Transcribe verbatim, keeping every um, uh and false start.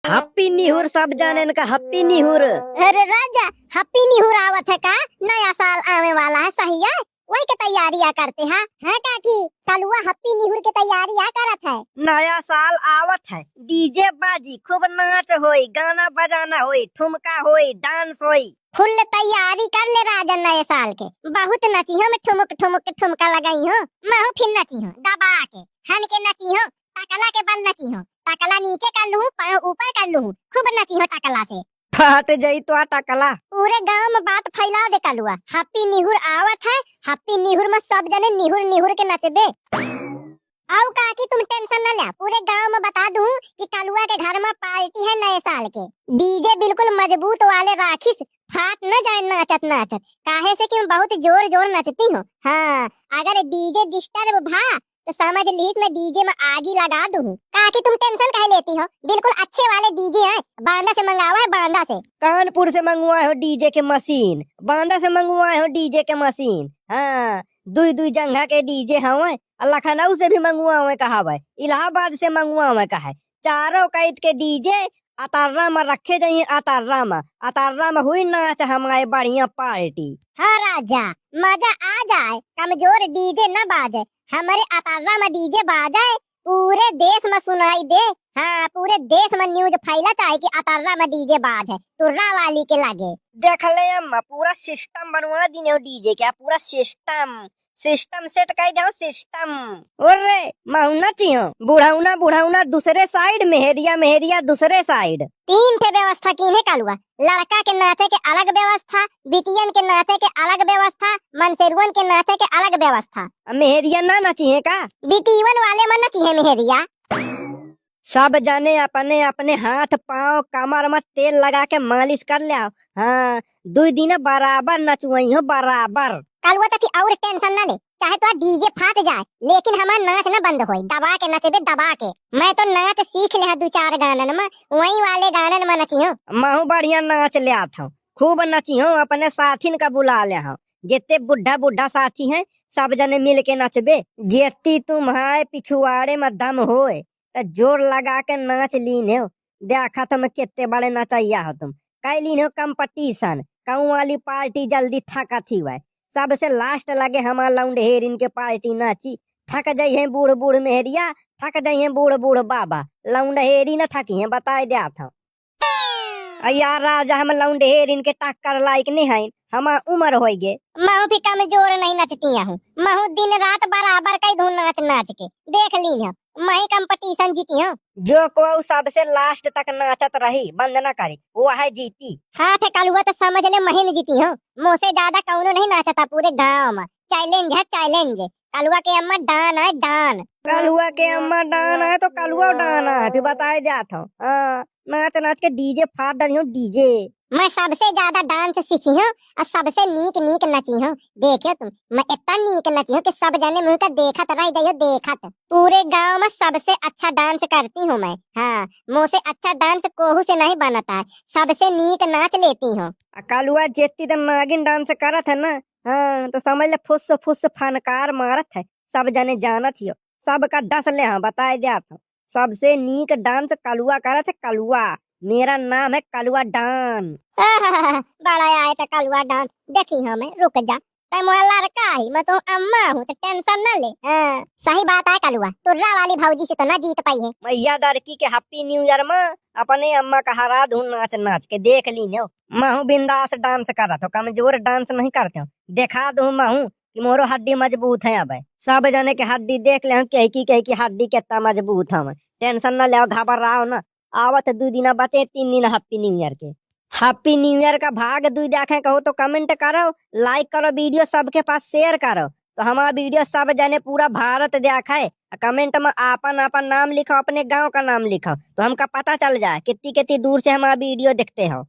Happy निहुर, सब जानेन का Happy निहुर। अरे राजा, Happy निहुर आवत है का? नया साल आवे वाला है, सही है, वही के तैयारिया करते हैं। हाँ काकी, कलुआ Happy निहुर के तैयारिया करत है। नया साल आवत है, DJ बाजी, खूब नाच होई, गाना बजाना होई, ठुमका होई, dance होई। Full तैयारी कर ले राजा नए साल के। बहुत नची हो, मैं ठुमुक ठुमुक के ठुमका लगाई हो। महू फिर नची हो, दबा के, हन के नची हो, टकला के बल नची हो। टकला नीचे कर लूँ, पाँव ऊपर कर लूँ, खूब नची हो टकला से। फाट जाई तो टकला। पूरे गाँव में बात फैला दे कलुआ, Happy निहुर आवत है, Happy निहुर में सब जने निहुर निहुर के नचबे। आओ काकी, तुम tension न ल्या, पूरे गांव में बता दूं कि कलुआ के घर में party है नए साल के। DJ बिल्कुल मजबूत वाले राखिस, फाट न जाए नाचत नाचत, काहे से कि मैं बहुत जोर जोर नचती हूँ। हाँ, अगर DJ disturb भा तो समझ लीस मैं DJ में आगी लगा दूँ। काकी तुम tension काहे लेती हो, बिल्कुल अच्छे वाले DJ हैं, बांदा से मंगावा है, बांदा से। कानपुर से मंगवाए हो DJ के machine, बांदा से मंगवाए हो DJ के machine। हाँ, दुई दुई जंघा के DJ हवे, और लखनऊ से भी मंगवावे कहावे, इलाहाबाद से मंगवावे कहे। चारों कैद के DJ अतर्रा में रखे जाइए, अतर्रा में, अतर्रा में हुई नाच हमारे बढ़िया party। हाँ राजा, मजा आ जाए, कमजोर DJ न बाजे, हमारे अतर्रा में DJ बाजे, पूरे देश में सुनाई दे। हाँ, पूरे देश में news फैला चाहे कि अतर्रा में DJ बाज है, तुर्रा वाली के लगे। देख ले अम्मा, पूरा system बनवा दीने हो DJ के, पूरा system, system set कर जाओ, system। अरे, महू नची हो, बुढ़ौना, बुढ़ौना दूसरे side, मेहरिया, मेहरिया दूसरे side। तीन ठे व्यवस्था कीने कलुआ, लड़का के नाचे के अलग व्यवस्था, बिटियन के नाचे के अलग व्यवस्था, मनसेरुअन के नाचे के अलग व्यवस्था। अब मेहरिया ना नची है का? बिटियन वाले में नची है मेहरिया। सब जने अपने अपने हाथ पाँव कमर में तेल लगा के मालिश कर ल्या। हाँ, दुई दिन बराबर नचुआई हो, बराबर। कलुआ तकी और tension न ले, चाहे तो DJ फाट जाए, लेकिन हमार नाच न बंद होई, दबा के नचबे, दबा के। मैं तो नाच सीख ले दू चार गानन में, वही वाले गानन में नची हूँ। महू बढ़िया नाच ल्यात हूँ, खूब नची हूँ, अपने साथिन का बुला ले हूँ, जितने बुढ़ा बुढ़ा साथी हैं, सब जने मिल के नचबे। जितनी तुम्हारे पिछुआड़े में दम होए, त जोर लगा के नाच लीन हो। देखत हम कितने बड़े नचैया हो तुम। कई लीन हो competition, कहूँ वाली party जल्दी थकत ही हुए। सबसे last लगे हमार लौंडहेरिन के party नाची। थक जइहें बूढ़ बूढ़ मेहरिया, थक जइहें बूढ़ बूढ़ बाबा। लौंडहेरी न थकी हैं, बताए द्यात हूँ। अ यार राजा, हम लौंडहेरिन के टक्कर लायक नहीं हैं, हमार उमर होई गे। महू भी कमजोर नहीं नचती हूँ, महू दिन रात बराबर कई धुन नाच नाच के देख ली हूँ, मैं ही competition जीती हूँ। जो को सबसे last तक नाचत रही, बंद न करी, वह जीती। हाँ थे कलुआ, तो समझ ले मैं ही न जीती हूँ, मोसे ज्यादा कौनो नहीं नाचता पूरे गाँव में। Challenge है, challenge। कलुआ के अम्मा डान है, डान। कलुआ के अम्मा डान है तो कलुआ डान है, फिर बताए जात हो। हाँ, नाच नाच के DJ फाड़ डाली हो, DJ। मैं सबसे ज्यादा dance सीखी हूँ और सबसे नीक नीक नची हूँ। देखियो तुम, मैं इतना नीक नची हूँ कि सब जने मुँह का देखत रह जाइयो, देखत। पूरे गाँव में सबसे अच्छा dance करती हूँ मैं। हाँ, मोसे अच्छा dance कोहू से नहीं बनता है, सबसे नीक नाच लेती हूँ। आ कलुआ जेती तो नागिन dance करत है ना, हाँ, तो समझ ले फुस फुस फनकार मारत है, सब जने जानत हियो, सबका डस ले हाँ, बताए जात हूँ। सबसे नीक dance कलुआ करत है, कलुआ। मेरा नाम है कलुआ डान। बड़ा आए तो कलुआ डान, देखी हमें, रुक जा। तै मोरा लड़का ही, मैं तो अम्मा हूँ, तो tension न ले। हाँ, सही बात है कलुआ, तुर्रा वाली भौजी से तो ना जीत पाई है। मैया डरकी के Happy New Year में अपने अम्मा का हरा दूँ नाच नाच के, देख ली हो। महू बिंदास dance करत हो, कमजोर dance नहीं करते हो। देखा दूँ महू कि मोरो हड्डी मजबूत है। अब सब जने के हड्डी देख ले, कह की कह की हड्डी कितना मजबूत है। Tension न ले, घबराओ ना। आवत दू दिन बचे, तीन दिन Happy New Year के। Happy New Year का भाग दुई देखे कहो तो comment करो, like करो, video सबके पास share करो, तो हमारा video सब जने पूरा भारत देखे। Comment में आपन आपन नाम लिखो, अपने गाँव का नाम लिखो, तो हमका पता चल जाए कितनी कितनी दूर से हमारा video देखते हो।